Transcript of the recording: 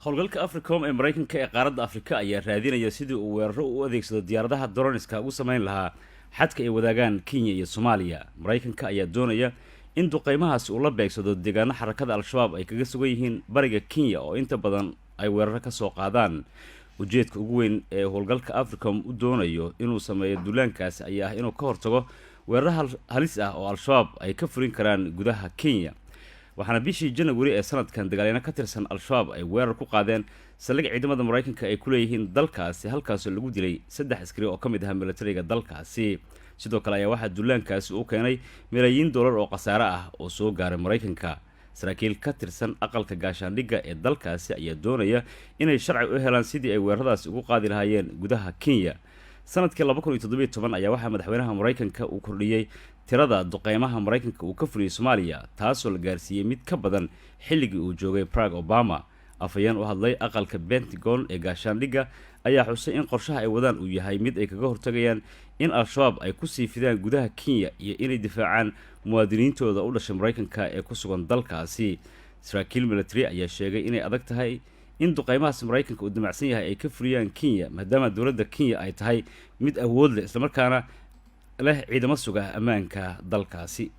Howlgalka AFRICOM ee Maraykanka ee qaaradda Afrika ayaa raadinaya sidii uu weeraro u adeegsado diyaaradaha drones-ka ugu sameyn lahaa xadka ay wadaagaan Kenya iyo Soomaaliya. Maraykanka ayaa doonaya in duqeymahaasi uu la beegsado deegaano xarakada Al-Shabaab ay kaga sugan yihiin bariga Kenya, oo inta badan ay weeraro ka soo qaadaan. Ujeedka ugu weyn ee howlgalka AFRICOM u doonayo inuu sameeyo duulaankaasi ayaa ah inuu ka hortago weeraro halis ah oo Al-Shabaab ay ka fulin karaan gudaha Kenya. Waxaana bishii Janawari ee sanadkan dagaalyaano ka tirsan Al-Shabaab ay weerar ku qaadeen saldhig ciidamada Maraykanka ay ku leeyihiin dalkaasi, halkaasoo lagu dilay saddex askari oo ka mid ahaa militariga dalkaasi. Sidoo kale ayaa waxaa duulaankaasi uu keenay malaayiin dollar oo khasaare ah oo soo gaaray Maraykanka. Saraakiil ka tirsan aqalka gaashaandhigga ee dalkaasi ayaa doonaya inay sharci u helaan sidii ay weeraradaasi ugu qaadi lahaayeen gudaha Kenya. Sanadkii 2017 ayaa waxaa madaxweynaha Maraykanka uu kordhiyey tirada duqeymaha Maraykanka uu ka fuliyey Soomaaliya, taasoo la gaarsiiyey mid ka badan xilligii uu joogay Barack Obama. Afhayeen u hadlay aqalka Pentagon ee gaashaandhigga ayaa xusay in qorshaha ay wadaan uu yahay mid ay kaga hortagayaan in Al-Shabaab ay kusii fidaan gudaha Kenya iyo inay difaacaan muwaadiniintooda u dhashay Maraykanka ee ku sugan dalkaasi. Saraakiil military ayaa sheegay inay adag tahay in duqeymahaas Maraykanka uu damacsan yahay ay ka fuliyaan Kenya, maadaama dowladda Kenya ay tahay mid awood leh, islamarkaana leh ciidamo suga ammaanka dalkaasi.